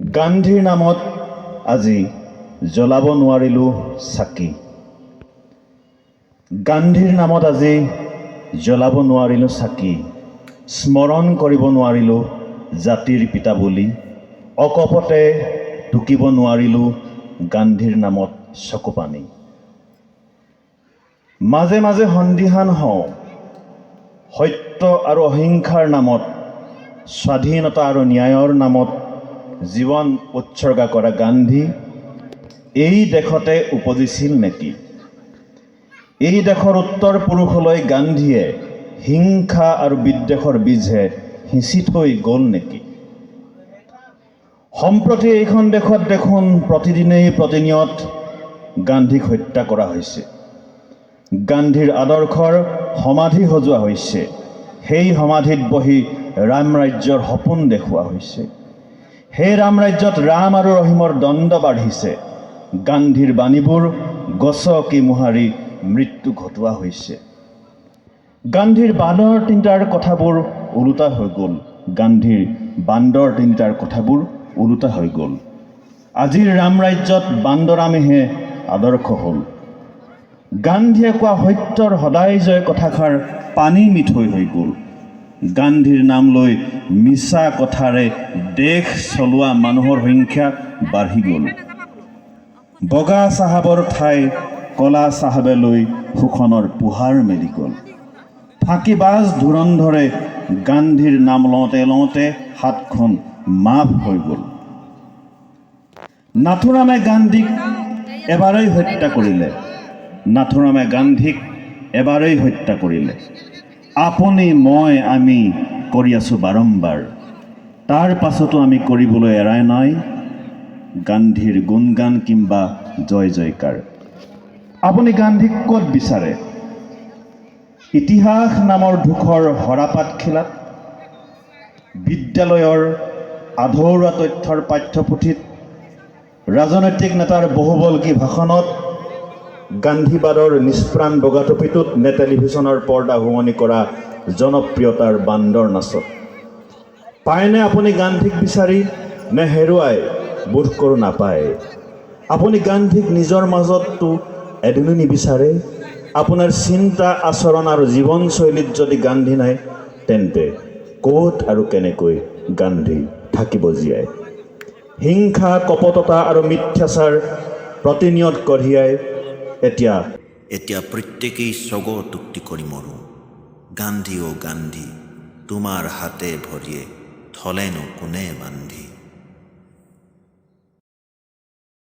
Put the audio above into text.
গান্ধীৰ নামত আজি জ্বলাব নোৱাৰিলোঁ চাকি। গান্ধীৰ নামত আজি জ্বলাব নোৱাৰিলোঁ চাকি, স্মৰণ কৰিব নোৱাৰিলোঁ জাতিৰ পিতা বুলি, অকপটে টুকিব নোৱাৰিলোঁ গান্ধীৰ নামত চকুপানী। মাজে মাজে সন্দিহান হওঁ, সত্য আৰু অহিংসাৰ নামত, স্বাধীনতা আৰু ন্যায়ৰ নামত জীৱন উৎসৰ্গা কৰা গান্ধী এই দেশতে উপজিছিল নেকি? এই দেশৰ উত্তৰ পুৰুষলৈ গান্ধীয়ে হিংসা আৰু বিদ্বেষৰ বীজহে সিঁচি থৈ গ'ল নেকি? সম্প্ৰতি এইখন দেশত দেখোন প্ৰতিদিনেই প্ৰতিনিয়ত গান্ধীক হত্যা কৰা হৈছে, গান্ধীৰ আদৰ্শৰ সমাধি সজোৱা হৈছে, সেই সমাধিত বহি ৰাম ৰাজ্যৰ সপোন দেখুওৱা হৈছে। সেই ৰাম ৰাজ্যত ৰাম আৰু ৰহিমৰ দ্বন্দ্ব বাঢ়িছে। গান্ধীৰ বাণীবোৰ গছকি মোহাৰি মৃত্যু ঘটোৱা হৈছে। গান্ধীৰ বান্দৰ তিনিটাৰ কথাবোৰ ওলোটা হৈ গ'ল। গান্ধীৰ বান্দৰ তিনিটাৰ কথাবোৰ ওলোটা হৈ গ'ল। আজিৰ ৰাম ৰাজ্যত বান্দৰামেহে আদৰ্শ হ'ল। গান্ধীয়ে কোৱা সত্যৰ সদায় জয় কথাষাৰ পানী মিঠৈ হৈ গ'ল। গান্ধীৰ নাম লৈ মিছা কথাৰে দেশ চলোৱা মানুহৰ সংখ্যা বাঢ়ি গ'ল। বগা চাহাবৰ ঠাই কলা চাহাবে লৈ শোষণৰ পোহাৰ মেলি গ'ল। ফাঁকিবাজ ধুৰন্ধৰে গান্ধীৰ নাম লওঁতে লওঁতে হাতখন মাফ হৈ গ'ল। নাথুৰামে গান্ধীক এবাৰেই হত্যা কৰিলে। নাথুৰামে গান্ধীক এবাৰেই হত্যা কৰিলে। আপুনি, মই, আমি কৰি আছোঁ বাৰম্বাৰ। তাৰ পাছতো আমি কৰিবলৈ এৰাই নাই গান্ধীৰ গুণগান কিম্বা জয় জয়কাৰ। আপুনি গান্ধীক ক'ত বিচাৰে? ইতিহাস নামৰ ধূসৰ সৰাপাত খিলাত, বিদ্যালয়ৰ আধৰুৱা তথ্যৰ পাঠ্যপুথিত, ৰাজনৈতিক নেতাৰ বহুবল্কী ভাষণত, গান্ধীবাদৰ নিষ্প্ৰাণ বগা টুপিটোত নে টেলিভিছনৰ পৰ্দা শুৱনি কৰা জনপ্ৰিয়তাৰ বান্দৰ নাচত? পায়নে আপুনি গান্ধীক বিচাৰি নে হেৰুৱাই? বোধ কৰোঁ নাপায়। আপুনি গান্ধীক নিজৰ মাজততো এদিনো নিবিচাৰে। আপোনাৰ চিন্তা, আচৰণ আৰু জীৱনশৈলীত যদি গান্ধী নাই, তেন্তে ক'ত আৰু কেনেকৈ গান্ধী থাকিব জীয়াই? হিংসা, কপটতা আৰু মিথ্যাচাৰ প্ৰতিনিয়ত কঢ়িয়াই এতিয়া এতিয়া প্ৰত্যেকেই স্বগতোক্তি কৰি মৰোঁ, গান্ধী অ' গান্ধী, তোমাৰ হাতে ভৰিয়ে থলেনো কোনে বান্ধি?